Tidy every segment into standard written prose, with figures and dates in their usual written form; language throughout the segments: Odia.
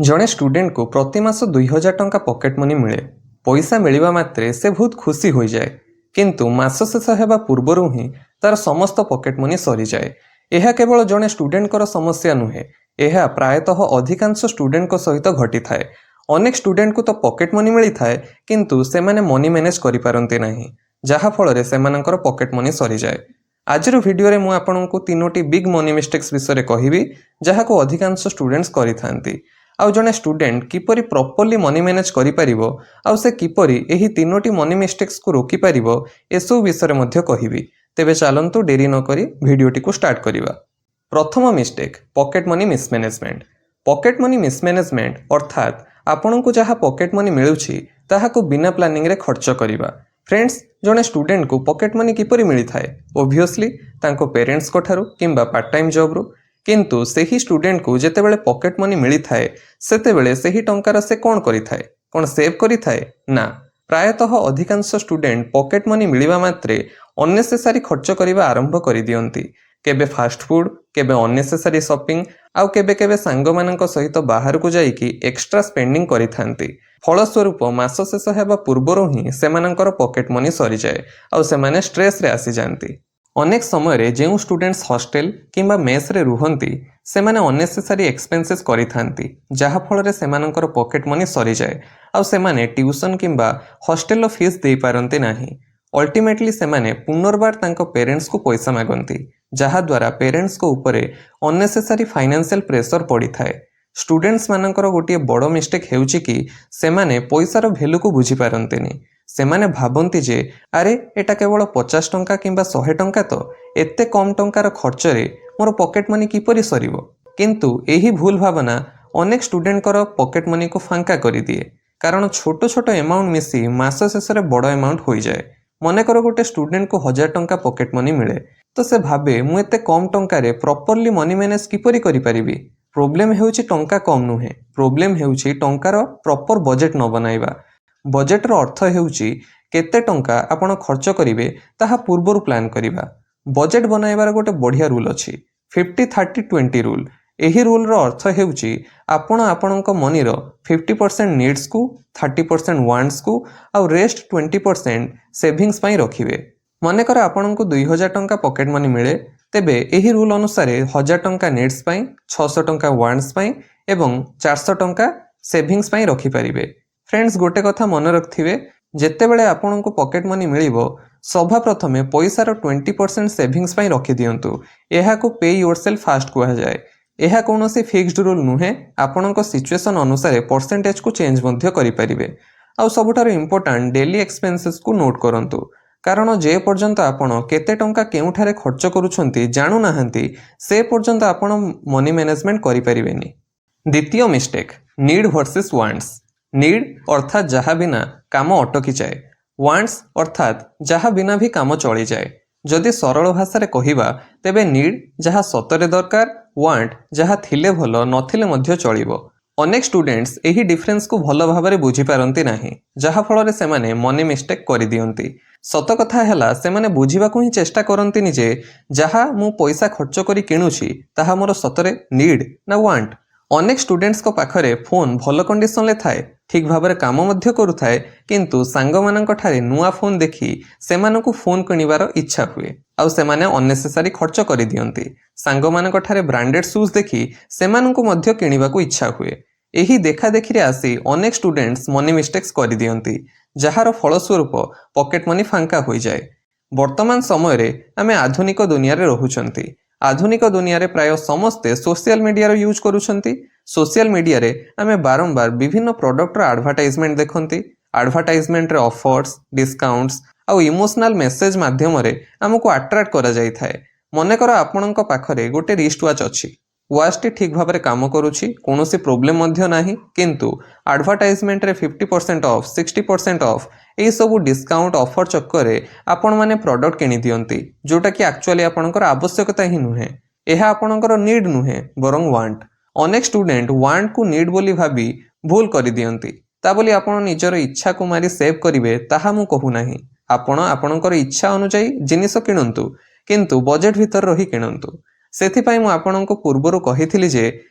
ଜଣେ ଷ୍ଟୁଡେଣ୍ଟକୁ ପ୍ରତି ମାସ 2000 ଟଙ୍କା ପକେଟ୍ ମନି ମିଳେ। ପଇସା ମିଳିବା ମାତ୍ରେ ସେ ବହୁତ ଖୁସି ହୋଇଯାଏ, କିନ୍ତୁ ମାସ ଶେଷ ହେବା ପୂର୍ବରୁ ହିଁ ତାର ସମସ୍ତ ପକେଟ୍ ମନି ସରିଯାଏ। ଏହା କେବଳ ଜଣେ ଷ୍ଟୁଡେଣ୍ଟଙ୍କର ସମସ୍ୟା ନୁହେଁ, ଏହା ପ୍ରାୟତଃ ଅଧିକାଂଶ ଷ୍ଟୁଡେଣ୍ଟଙ୍କ ସହିତ ଘଟିଥାଏ। ଅନେକ ଷ୍ଟୁଡେଣ୍ଟକୁ ତ ପକେଟ୍ ମନି ମିଳିଥାଏ, କିନ୍ତୁ ସେମାନେ ମନି ମ୍ୟାନେଜ୍ କରିପାରନ୍ତି ନାହିଁ, ଯାହାଫଳରେ ସେମାନଙ୍କର ପକେଟ୍ ମନି ସରିଯାଏ। ଆଜିର ଭିଡ଼ିଓରେ ମୁଁ ଆପଣଙ୍କୁ ତିନୋଟି ବିଗ୍ ମନି ମିଷ୍ଟେକ୍ସ ବିଷୟରେ କହିବି, ଯାହାକୁ ଅଧିକାଂଶ ଷ୍ଟୁଡେଣ୍ଟସ୍ କରିଥାନ୍ତି। ଆଉ ଜଣେ ଷ୍ଟୁଡେଣ୍ଟ କିପରି ପ୍ରପରଲି ମନି ମ୍ୟାନେଜ୍ କରିପାରିବ ଆଉ ସେ କିପରି ଏହି ତିନୋଟି ମନି ମିଷ୍ଟେକ୍ସକୁ ରୋକିପାରିବ, ଏସବୁ ବିଷୟରେ ମଧ୍ୟ କହିବି। ତେବେ ଚାଲନ୍ତୁ, ଡେରି ନକରି ଭିଡ଼ିଓଟିକୁ ଷ୍ଟାର୍ଟ କରିବା। ପ୍ରଥମ mistake, pocket money mismanagement. Pocket money mismanagement ଅର୍ଥାତ୍ ଆପଣଙ୍କୁ ଯାହା ପକେଟ୍ ମନି ମିଳୁଛି, ତାହାକୁ ବିନା ପ୍ଲାନିଂରେ ଖର୍ଚ୍ଚ କରିବା। ଫ୍ରେଣ୍ଡସ୍, ଜଣେ ଷ୍ଟୁଡେଣ୍ଟକୁ ପକେଟ୍ ମନି କିପରି ମିଳିଥାଏ? ଓଭିୟସଲି ତାଙ୍କ ପେରେଣ୍ଟସ୍ଙ୍କ ଠାରୁ କିମ୍ବା ପାର୍ଟ ଟାଇମ୍ ଜବ୍ରୁ। କିନ୍ତୁ ସେହି ଷ୍ଟୁଡେଣ୍ଟକୁ ଯେତେବେଳେ ପକେଟ୍ ମନି ମିଳିଥାଏ, ସେତେବେଳେ ସେହି ଟଙ୍କାର ସେ କ'ଣ କରିଥାଏ? କ'ଣ ସେଭ୍ କରିଥାଏ? ନା। ପ୍ରାୟତଃ ଅଧିକାଂଶ ଷ୍ଟୁଡେଣ୍ଟ ପକେଟ୍ ମନି ମିଳିବା ମାତ୍ରେ ଅନ୍ନେସେସାରୀ ଖର୍ଚ୍ଚ କରିବା ଆରମ୍ଭ କରିଦିଅନ୍ତି। କେବେ ଫାଷ୍ଟଫୁଡ୍, କେବେ ଅନ୍ନେସେସାରୀ ସପିଂ, ଆଉ କେବେ କେବେ ସାଙ୍ଗମାନଙ୍କ ସହିତ ବାହାରକୁ ଯାଇକି ଏକ୍ସଟ୍ରା ସ୍ପେଣ୍ଡିଂ କରିଥାନ୍ତି। ଫଳସ୍ୱରୂପ ମାସ ଶେଷ ହେବା ପୂର୍ବରୁ ହିଁ ସେମାନଙ୍କର ପକେଟ୍ ମନି ସରିଯାଏ ଆଉ ସେମାନେ ଷ୍ଟ୍ରେସ୍ରେ ଆସିଯାଆନ୍ତି। ଅନେକ ସମୟରେ ଯେଉଁ ଷ୍ଟୁଡେଣ୍ଟସ୍ ହଷ୍ଟେଲ କିମ୍ବା ମେସ୍ରେ ରୁହନ୍ତି, ସେମାନେ ଅନ୍ନେସେସାରୀ ଏକ୍ସପେନ୍ସେସ୍ କରିଥାନ୍ତି, ଯାହାଫଳରେ ସେମାନଙ୍କର ପକେଟ୍ ମନି ସରିଯାଏ ଆଉ ସେମାନେ ଟ୍ୟୁସନ୍ କିମ୍ବା ହଷ୍ଟେଲର ଫିସ୍ ଦେଇପାରନ୍ତି ନାହିଁ। ଅଲ୍ଟିମେଟଲି ସେମାନେ ପୁନର୍ବାର ତାଙ୍କ ପେରେଣ୍ଟସ୍କୁ ପଇସା ମାଗନ୍ତି, ଯାହାଦ୍ୱାରା ପେରେଣ୍ଟସ୍ଙ୍କ ଉପରେ ଅନ୍ନେସେସାରୀ ଫାଇନାନ୍ସିଆଲ ପ୍ରେସର ପଡ଼ିଥାଏ। ଷ୍ଟୁଡେଣ୍ଟସ୍ ମାନଙ୍କର ଗୋଟିଏ ବଡ଼ ମିଷ୍ଟେକ୍ ହେଉଛି କି ସେମାନେ ପଇସାର ଭ୍ୟାଲୁକୁ ବୁଝିପାରନ୍ତିନି। ସେମାନେ ଭାବନ୍ତି ଯେ, ଆରେ, ଏଟା କେବଳ 50 ଟଙ୍କା କିମ୍ବା 100 ଟଙ୍କା ତ, ଏତେ କମ୍ ଟଙ୍କାର ଖର୍ଚ୍ଚରେ ମୋର ପକେଟ୍ ମନି କିପରି ସରିବ? କିନ୍ତୁ ଏହି ଭୁଲ ଭାବନା ଅନେକ ଷ୍ଟୁଡେଣ୍ଟଙ୍କର ପକେଟ୍ ମନିକୁ ଫାଙ୍କା କରିଦିଏ, କାରଣ ଛୋଟ ଛୋଟ ଏମାଉଣ୍ଟ ମିଶି ମାସ ଶେଷରେ ବଡ଼ ଏମାଉଣ୍ଟ ହୋଇଯାଏ। ମନେକର ଗୋଟେ ଷ୍ଟୁଡେଣ୍ଟକୁ 1000 ଟଙ୍କା ପକେଟ୍ ମନି ମିଳେ, ତ ସେ ଭାବେ, ମୁଁ ଏତେ କମ୍ ଟଙ୍କାରେ ପ୍ରପରଲି ମନି ମ୍ୟାନେଜ୍ କିପରି କରିପାରିବି? ପ୍ରୋବ୍ଲେମ୍ ହେଉଛି ଟଙ୍କା କମ୍ ନୁହେଁ, ପ୍ରୋବ୍ଲେମ୍ ହେଉଛି ଟଙ୍କାର ପ୍ରପର ବଜେଟ୍ ନ ବନାଇବା। ବଜେଟ୍ର ଅର୍ଥ ହେଉଛି କେତେ ଟଙ୍କା ଆପଣ ଖର୍ଚ୍ଚ କରିବେ, ତାହା ପୂର୍ବରୁ ପ୍ଲାନ୍ କରିବା। ବଜେଟ୍ ବନାଇବାର ଗୋଟେ ବଢ଼ିଆ ରୁଲ୍ ଅଛି, 50-30-20 ରୁଲ୍। ଏହି ରୁଲ୍ର ଅର୍ଥ ହେଉଛି ଆପଣ ଆପଣଙ୍କ ମନିର 50% ନିଡ୍ସକୁ, 30% ୱାଣ୍ଟସ୍କୁ ଆଉ ରେଷ୍ଟ 20% ସେଭିଙ୍ଗସ୍ ପାଇଁ ରଖିବେ। ମନେକର ଆପଣଙ୍କୁ 2000 ଟଙ୍କା ପକେଟ୍ ମନି ମିଳେ, ତେବେ ଏହି ରୁଲ୍ ଅନୁସାରେ 1000 ଟଙ୍କା ନିଡ୍ସ ପାଇଁ, 600 ଟଙ୍କା ୱାଣ୍ଟସ୍ ପାଇଁ ଏବଂ 400 ଟଙ୍କା ସେଭିଙ୍ଗସ୍ ପାଇଁ ରଖିପାରିବେ। ଫ୍ରେଣ୍ଡସ୍, ଗୋଟେ କଥା ମନେ ରଖିଥିବେ, ଯେତେବେଳେ ଆପଣଙ୍କୁ ପକେଟ୍ ମନି ମିଳିବ, ସଭା ପ୍ରଥମେ ପଇସାର 20% ସେଭିଙ୍ଗସ୍ ପାଇଁ ରଖିଦିଅନ୍ତୁ। ଏହାକୁ ପେ your self first କୁହାଯାଏ। ଏହା କୌଣସି ଫିକ୍ସଡ ରୁଲ୍ ନୁହେଁ, ଆପଣଙ୍କ ସିଚୁଏସନ୍ ଅନୁସାରେ ପରସେଣ୍ଟେଜକୁ ଚେଞ୍ଜ ମଧ୍ୟ କରିପାରିବେ। ଆଉ ସବୁଠାରୁ ଇମ୍ପୋର୍ଟାଣ୍ଟ, ଡେଲି ଏକ୍ସପେନ୍ସେସକୁ ନୋଟ୍ କରନ୍ତୁ, କାରଣ ଯେ ପର୍ଯ୍ୟନ୍ତ ଆପଣ କେତେ ଟଙ୍କା କେଉଁଠାରେ ଖର୍ଚ୍ଚ କରୁଛନ୍ତି ଜାଣୁନାହାନ୍ତି, ସେ ପର୍ଯ୍ୟନ୍ତ ଆପଣ ମନି ମ୍ୟାନେଜମେଣ୍ଟ କରିପାରିବେନି। ଦ୍ୱିତୀୟ mistake, need versus wants. Need ଅର୍ଥାତ୍ ଯାହା ବିନା କାମ ଅଟକିଯାଏ। ୱାଣ୍ଟସ୍ ଅର୍ଥାତ୍ ଯାହା ବିନା ବି କାମ ଚଳିଯାଏ। ଯଦି ସରଳ ଭାଷାରେ କହିବା, ତେବେ ନିଡ୍ ଯାହା ସତରେ ଦରକାର, ୱାଣ୍ଟ ଯାହା ଥିଲେ ଭଲ, ନଥିଲେ ମଧ୍ୟ ଚଳିବ। ଅନେକ ଷ୍ଟୁଡେଣ୍ଟସ୍ ଏହି ଡିଫରେନ୍ସକୁ ଭଲ ଭାବରେ ବୁଝିପାରନ୍ତି ନାହିଁ, ଯାହାଫଳରେ ସେମାନେ ମନି ମିଷ୍ଟେକ୍ କରିଦିଅନ୍ତି। ସତ କଥା ହେଲା, ସେମାନେ ବୁଝିବାକୁ ହିଁ ଚେଷ୍ଟା କରନ୍ତିନି ଯେ ଯାହା ମୁଁ ପଇସା ଖର୍ଚ୍ଚ କରି କିଣୁଛି, ତାହା ମୋର ସତରେ ନିଡ୍ ନା ୱାଣ୍ଟ। ଅନେକ ଷ୍ଟୁଡେଣ୍ଟସ୍ଙ୍କ ପାଖରେ ଫୋନ୍ ଭଲ କଣ୍ଡିସନରେ ଥାଏ, ଠିକ୍ ଭାବରେ କାମ ମଧ୍ୟ କରୁଥାଏ, କିନ୍ତୁ ସାଙ୍ଗମାନଙ୍କ ଠାରେ ନୂଆ ଫୋନ୍ ଦେଖି ସେମାନଙ୍କୁ ଫୋନ୍ କିଣିବାର ଇଚ୍ଛା ହୁଏ ଆଉ ସେମାନେ ଅନ୍ନେସେସାରୀ ଖର୍ଚ୍ଚ କରିଦିଅନ୍ତି। ସାଙ୍ଗମାନଙ୍କ ଠାରେ ବ୍ରାଣ୍ଡେଡ୍ ସୁଜ୍ ଦେଖି ସେମାନଙ୍କୁ ମଧ୍ୟ କିଣିବାକୁ ଇଚ୍ଛା ହୁଏ। ଏହି ଦେଖାଦେଖିରେ ଆସି ଅନେକ ଷ୍ଟୁଡେଣ୍ଟସ୍ ମନି ମିଷ୍ଟେକ୍ସ କରିଦିଅନ୍ତି, ଯାହାର ଫଳସ୍ୱରୂପ ପକେଟ୍ ମନି ଫାଙ୍କା ହୋଇଯାଏ। ବର୍ତ୍ତମାନ ସମୟରେ ଆମେ ଆଧୁନିକ ଦୁନିଆରେ ରହୁଛନ୍ତି। ଆଧୁନିକ ଦୁନିଆରେ ପ୍ରାୟ ସମସ୍ତେ ସୋସିଆଲ ମିଡ଼ିଆର ୟୁଜ୍ କରୁଛନ୍ତି। ସୋସିଆଲ ମିଡ଼ିଆରେ ଆମେ ବାରମ୍ବାର ବିଭିନ୍ନ ପ୍ରଡ଼କ୍ଟର ଆଡ଼ଭର୍ଟାଇଜମେଣ୍ଟ ଦେଖନ୍ତି। ଆଡ଼ଭର୍ଟାଇଜମେଣ୍ଟରେ ଅଫର୍ସ, ଡିସ୍କାଉଣ୍ଟସ୍ ଆଉ ଇମୋସନାଲ ମେସେଜ ମାଧ୍ୟମରେ ଆମକୁ ଆଟ୍ରାକ୍ଟ କରାଯାଇଥାଏ। ମନେକର ଆପଣଙ୍କ ପାଖରେ ଗୋଟେ ରିଷ୍ଟ ୱାଚ୍ ଅଛି। ୱାଚ୍ଟି ଠିକ୍ ଭାବରେ କାମ କରୁଛି, କୌଣସି ପ୍ରୋବ୍ଲେମ୍ ମଧ୍ୟ ନାହିଁ, କିନ୍ତୁ ଆଡ଼ଭର୍ଟାଇଜମେଣ୍ଟରେ 50% ଅଫ୍, 60% ଅଫ୍, ଏହିସବୁ ଡିସ୍କାଉଣ୍ଟ ଅଫର୍ ଚକ୍କରରେ ଆପଣମାନେ ପ୍ରଡ଼କ୍ଟ କିଣିଦିଅନ୍ତି, ଯେଉଁଟାକି ଆକ୍ଚୁଆଲି ଆପଣଙ୍କର ଆବଶ୍ୟକତା ହିଁ ନୁହେଁ। ଏହା ଆପଣଙ୍କର ନିଡ୍ ନୁହେଁ, ବରଂ ୱାଣ୍ଟ। ଅନେକ ଷ୍ଟୁଡେଣ୍ଟ ୱାଣ୍ଟକୁ ନିଡ୍ ବୋଲି ଭାବି ଭୁଲ କରିଦିଅନ୍ତି। ତା ବୋଲି ଆପଣ ନିଜର ଇଚ୍ଛାକୁ ମାରି ସେଭ୍ କରିବେ, ତାହା ମୁଁ କହୁନାହିଁ। ଆପଣ ଆପଣଙ୍କର ଇଚ୍ଛା ଅନୁଯାୟୀ ଜିନିଷ କିଣନ୍ତୁ, କିନ୍ତୁ ବଜେଟ୍ ଭିତରେ ରହି କିଣନ୍ତୁ। ସେଥିପାଇଁ ମୁଁ ଆପଣଙ୍କୁ ପୂର୍ବରୁ କହିଥିଲି ଯେ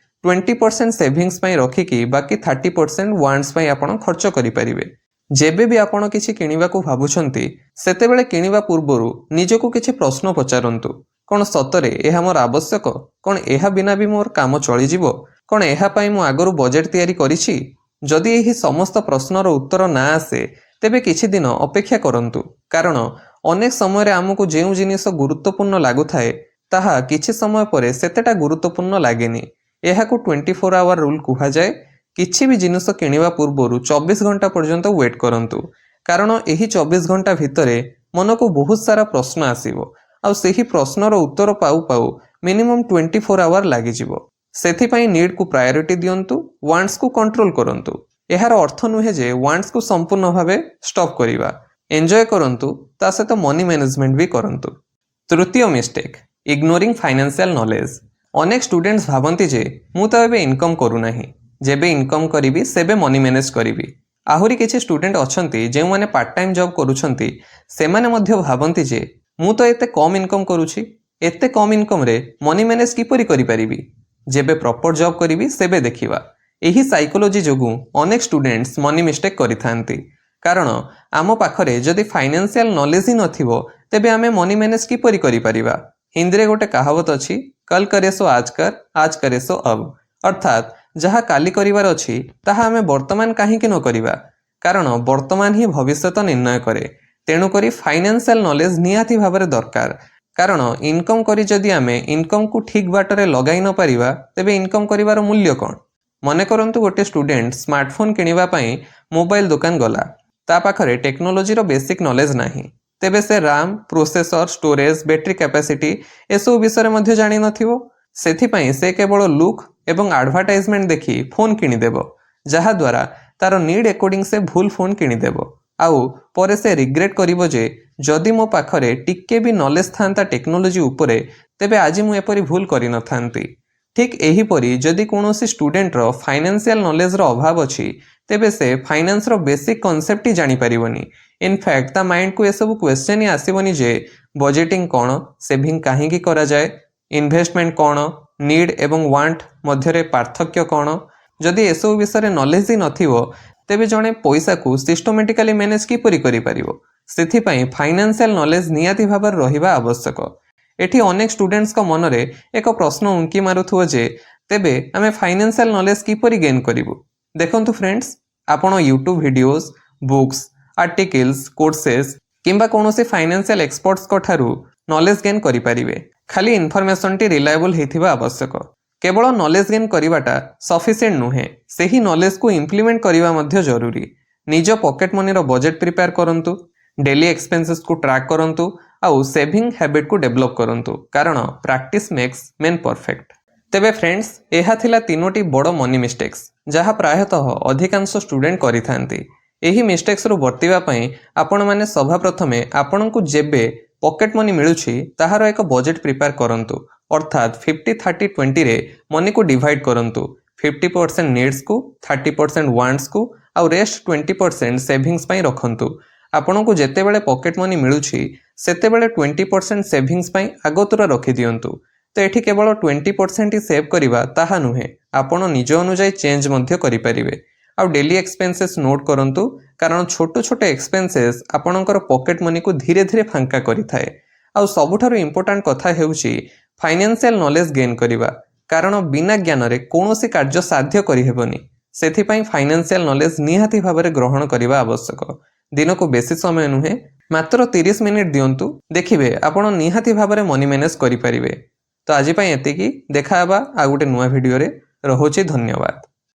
20% ସେଭିଙ୍ଗସ୍ ପାଇଁ ରଖିକି ବାକି 30% ୱାଣ୍ଟସ୍ ପାଇଁ ଆପଣ ଖର୍ଚ୍ଚ କରିପାରିବେ। ଯେବେ ବି ଆପଣ କିଛି କିଣିବାକୁ ଭାବୁଛନ୍ତି, ସେତେବେଳେ କିଣିବା ପୂର୍ବରୁ ନିଜକୁ କିଛି ପ୍ରଶ୍ନ ପଚାରନ୍ତୁ। କ'ଣ ସତରେ ଏହା ମୋର ଆବଶ୍ୟକ? କ'ଣ ଏହା ବିନା ବି ମୋର କାମ ଚଳିଯିବ? କ'ଣ ଏହା ପାଇଁ ମୁଁ ଆଗରୁ ବଜେଟ୍ ତିଆରି କରିଛି? ଯଦି ଏହି ସମସ୍ତ ପ୍ରଶ୍ନର ଉତ୍ତର ନା ଆସେ, ତେବେ କିଛି ଦିନ ଅପେକ୍ଷା କରନ୍ତୁ। କାରଣ ଅନେକ ସମୟରେ ଆମକୁ ଯେଉଁ ଜିନିଷ ଗୁରୁତ୍ୱପୂର୍ଣ୍ଣ ଲାଗୁଥାଏ, ତାହା କିଛି ସମୟ ପରେ ସେତେଟା ଗୁରୁତ୍ୱପୂର୍ଣ୍ଣ ଲାଗେନି। ଏହାକୁ 24 ଆୱାର ରୁଲ୍ କୁହାଯାଏ। କିଛି ବି ଜିନିଷ କିଣିବା ପୂର୍ବରୁ 24 ଘଣ୍ଟା ପର୍ଯ୍ୟନ୍ତ ୱେଟ୍ କରନ୍ତୁ। କାରଣ ଏହି 24 ଘଣ୍ଟା ଭିତରେ ମନକୁ ବହୁତ ସାରା ପ୍ରଶ୍ନ ଆସିବ ଆଉ ସେହି ପ୍ରଶ୍ନର ଉତ୍ତର ପାଉ ପାଉ ମିନିମମ୍ 24 ଆୱାର ଲାଗିଯିବ। ସେଥିପାଇଁ ନିଡ୍କୁ ପ୍ରାୟୋରିଟି ଦିଅନ୍ତୁ, ୱାଣ୍ଟସକୁ କଣ୍ଟ୍ରୋଲ କରନ୍ତୁ। ଏହାର ଅର୍ଥ ନୁହେଁ ଯେ ୱାଣ୍ଟସକୁ ସମ୍ପୂର୍ଣ୍ଣ ଭାବେ ଷ୍ଟପ୍ କରିବା। ଏନ୍ଜୟ କରନ୍ତୁ, ତା ସହିତ ମନି ମ୍ୟାନେଜମେଣ୍ଟ ବି କରନ୍ତୁ। ତୃତୀୟ ମିଷ୍ଟେକ୍, ଇଗ୍ନୋରିଂ ଫାଇନାନ୍ସିଆଲ ନଲେଜ। ଅନେକ ଷ୍ଟୁଡେଣ୍ଟସ୍ ଭାବନ୍ତି ଯେ ମୁଁ ତ ଏବେ ଇନକମ୍ କରୁନାହିଁ, ଯେବେ ଇନକମ୍ କରିବି ସେବେ ମନି ମ୍ୟାନେଜ କରିବି। ଆହୁରି କିଛି ଷ୍ଟୁଡେଣ୍ଟ ଅଛନ୍ତି ଯେଉଁମାନେ ପାର୍ଟ ଟାଇମ୍ ଜବ୍ କରୁଛନ୍ତି। ସେମାନେ ମଧ୍ୟ ଭାବନ୍ତି ଯେ ମୁଁ ତ ଏତେ କମ୍ ଇନକମ୍ କରୁଛି, ଏତେ କମ୍ ଇନକମ୍ରେ ମନି ମ୍ୟାନେଜ କିପରି କରିପାରିବି? ଯେବେ ପ୍ରପର୍ ଜବ୍ କରିବି ସେବେ ଦେଖିବା। ଏହି ସାଇକୋଲୋଜି ଯୋଗୁଁ ଅନେକ ଷ୍ଟୁଡେଣ୍ଟସ୍ ମନି ମିଷ୍ଟେକ୍ କରିଥାନ୍ତି। କାରଣ ଆମ ପାଖରେ ଯଦି ଫାଇନାନ୍ସିଆଲ ନଲେଜ ହିଁ ନଥିବ, ତେବେ ଆମେ ମନି ମ୍ୟାନେଜ କିପରି କରିପାରିବା? ହିନ୍ଦୀରେ ଗୋଟେ କାହାବତ ଅଛି, "कल करे सो आज कर, आज करे सो अब"। ଅର୍ଥାତ୍ ଯାହା କାଲି କରିବାର ଅଛି, ତାହା ଆମେ ବର୍ତ୍ତମାନ କାହିଁକି ନ କରିବା? କାରଣ ବର୍ତ୍ତମାନ ହିଁ ଭବିଷ୍ୟତ ନିର୍ଣ୍ଣୟ କରେ। ତେଣୁକରି ଫାଇନାନ୍ସିଆଲ ନଲେଜ ନିହାତି ଭାବରେ ଦରକାର। କାରଣ ଇନକମ୍ କରି ଯଦି ଆମେ ଇନକମ୍କୁ ଠିକ୍ ବାଟରେ ଲଗାଇ ନ ପାରିବା, ତେବେ ଇନକମ୍ କରିବାର ମୂଲ୍ୟ କ'ଣ? ମନେ କରନ୍ତୁ, ଗୋଟେ ଷ୍ଟୁଡେଣ୍ଟ ସ୍ମାର୍ଟଫୋନ୍ କିଣିବା ପାଇଁ ମୋବାଇଲ ଦୋକାନ ଗଲା। ତା ପାଖରେ ଟେକ୍ନୋଲୋଜିର ବେସିକ୍ ନଲେଜ ନାହିଁ। ତେବେ ସେ Ram, processor, storage, battery capacity ଏସବୁ ବିଷୟରେ ମଧ୍ୟ ଜାଣିନଥିବ। ସେଥିପାଇଁ ସେ କେବଳ ଲୁକ୍ ଏବଂ ଆଡ଼ଭର୍ଟାଇଜମେଣ୍ଟ ଦେଖି ଫୋନ୍ କିଣିଦେବ, ଯାହାଦ୍ୱାରା ତାର ନିଡ୍ ଆକର୍ଡିଂ ସେ ଭୁଲ ଫୋନ୍ କିଣିଦେବ। ଆଉ ପରେ ସେ ରିଗ୍ରେଟ୍ କରିବ ଯେ ଯଦି ମୋ ପାଖରେ ଟିକେ ବି ନଲେଜ ଥାନ୍ତା ଟେକ୍ନୋଲୋଜି ଉପରେ, ତେବେ ଆଜି ମୁଁ ଏପରି ଭୁଲ କରିନଥାନ୍ତି। ଠିକ୍ ଏହିପରି ଯଦି କୌଣସି ଷ୍ଟୁଡେଣ୍ଟର ଫାଇନାନ୍ସିଆଲ ନଲେଜର ଅଭାବ ଅଛି, ତେବେ ସେ ଫାଇନାନ୍ସର ବେସିକ୍ କନସେପ୍ଟ ହିଁ ଜାଣିପାରିବନି। ଇନଫ୍ୟାକ୍ଟ ତା ମାଇଣ୍ଡକୁ ଏସବୁ କ୍ୱେଶ୍ଚନ୍ ହିଁ ଆସିବନି ଯେ ବଜେଟିଂ କ'ଣ, ସେଭିଂ କାହିଁକି କରାଯାଏ, ଇନଭେଷ୍ଟମେଣ୍ଟ କ'ଣ, ନିଡ୍ ଏବଂ ୱାଣ୍ଟ ମଧ୍ୟରେ ପାର୍ଥକ୍ୟ କ'ଣ। ଯଦି ଏସବୁ ବିଷୟରେ ନଲେଜ ହିଁ ନଥିବ, ତେବେ ଜଣେ ପଇସାକୁ ସିଷ୍ଟମେଟିକାଲି ମ୍ୟାନେଜ କିପରି କରିପାରିବ? ସେଥିପାଇଁ ଫାଇନାନ୍ସିଆଲ ନଲେଜ ନିହାତି ଭାବରେ ରହିବା ଆବଶ୍ୟକ। ଏଠି ଅନେକ ଷ୍ଟୁଡେଣ୍ଟସଙ୍କ ମନରେ ଏକ ପ୍ରଶ୍ନ ଉଙ୍କି ମାରୁଥିବ ଯେ ତେବେ ଆମେ ଫାଇନାନ୍ସିଆଲ ନଲେଜ କିପରି ଗେନ୍ କରିବୁ? ଦେଖନ୍ତୁ ଫ୍ରେଣ୍ଡସ୍, ଆପଣ YouTube videos, books, articles, courses କିମ୍ବା କୌଣସି ଫାଇନାନ୍ସିଆଲ ଏକ୍ସପର୍ଟସଙ୍କ ଠାରୁ ନଲେଜ ଗେନ୍ କରିପାରିବେ। ଖାଲି ଇନଫର୍ମେସନଟି ରିଲାଏବଲ୍ ହେଇଥିବା ଆବଶ୍ୟକ। କେବଳ ନଲେଜ ଗେନ୍ କରିବାଟା ସଫିସିଏଣ୍ଟ ନୁହେଁ, ସେହି ନଲେଜକୁ ଇମ୍ପ୍ଲିମେଣ୍ଟ କରିବା ମଧ୍ୟ ଜରୁରୀ। ନିଜ ପକେଟ୍ ମନିର ବଜେଟ୍ ପ୍ରିପେୟାର କରନ୍ତୁ, ଡେଲି ଏକ୍ସପେନ୍ସେସକୁ ଟ୍ରାକ୍ କରନ୍ତୁ ଆଉ ସେଭିଂ ହ୍ୟାବିଟକୁ ଡେଭଲପ୍ କରନ୍ତୁ। କାରଣ practice makes man perfect। ତେବେ ଫ୍ରେଣ୍ଡସ୍, ଏହା ଥିଲା ତିନୋଟି ବଡ଼ ମନି ମିଷ୍ଟେକ୍ସ, ଯାହା ପ୍ରାୟତଃ ଅଧିକାଂଶ ଷ୍ଟୁଡେଣ୍ଟ କରିଥାନ୍ତି। ଏହି ମିଷ୍ଟେକ୍ସରୁ ବର୍ତ୍ତିବା ପାଇଁ ଆପଣମାନେ ସଭାପ୍ରଥମେ ଆପଣଙ୍କୁ ଯେବେ ପକେଟ୍ ମନି ମିଳୁଛି, ତାହାର ଏକ ବଜେଟ୍ ପ୍ରିପେୟାର କରନ୍ତୁ। ଅର୍ଥାତ୍ 50, 30, 20ରେ ମନିକୁ ଡିଭାଇଡ୍ କରନ୍ତୁ। 50% ନିଡ୍ସକୁ, 30% ୱାଣ୍ଟସକୁ ଆଉ ରେଷ୍ଟ 20% ସେଭିଙ୍ଗସ୍ ପାଇଁ ରଖନ୍ତୁ। ଆପଣଙ୍କୁ ଯେତେବେଳେ ପକେଟ୍ ମନି ମିଳୁଛି, ସେତେବେଳେ 20% ସେଭିଙ୍ଗସ୍ ପାଇଁ ଆଗତୁରା ରଖିଦିଅନ୍ତୁ। ତ ଏଠି କେବଳ 20% ହିଁ ସେଭ୍ କରିବା ତାହା ନୁହେଁ, ଆପଣ ନିଜ ଅନୁଯାୟୀ ଚେଞ୍ଜ ମଧ୍ୟ କରିପାରିବେ। ଆଉ ଡେଲି ଏକ୍ସପେନ୍ସେସ୍ ନୋଟ୍ କରନ୍ତୁ, କାରଣ ଛୋଟ ଛୋଟ ଏକ୍ସପେନ୍ସେସ୍ ଆପଣଙ୍କର ପକେଟ୍ ମନିକୁ ଧୀରେ ଧୀରେ ଫାଙ୍କା କରିଥାଏ। ଆଉ ସବୁଠାରୁ ଇମ୍ପୋର୍ଟାଣ୍ଟ କଥା ହେଉଛି ଫାଇନାନ୍ସିଆଲ ନଲେଜ ଗେନ୍ କରିବା। କାରଣ ବିନା ଜ୍ଞାନରେ କୌଣସି କାର୍ଯ୍ୟ ସାଧ୍ୟ କରିହେବନି। ସେଥିପାଇଁ ଫାଇନାନ୍ସିଆଲ ନଲେଜ ନିହାତି ଭାବରେ ଗ୍ରହଣ କରିବା ଆବଶ୍ୟକ। ଦିନକୁ ବେଶୀ ସମୟ ନୁହେଁ, ମାତ୍ର 30 ମିନିଟ୍ ଦିଅନ୍ତୁ। ଦେଖିବେ, ଆପଣ ନିହାତି ଭାବରେ ମନି ମ୍ୟାନେଜ କରିପାରିବେ। ତ ଆଜି ପାଇଁ ଏତିକି। ଦେଖା ହେବା ଆଉ ଗୋଟେ ନୂଆ ଭିଡ଼ିଓରେ। ରହୁଛି, ଧନ୍ୟବାଦ।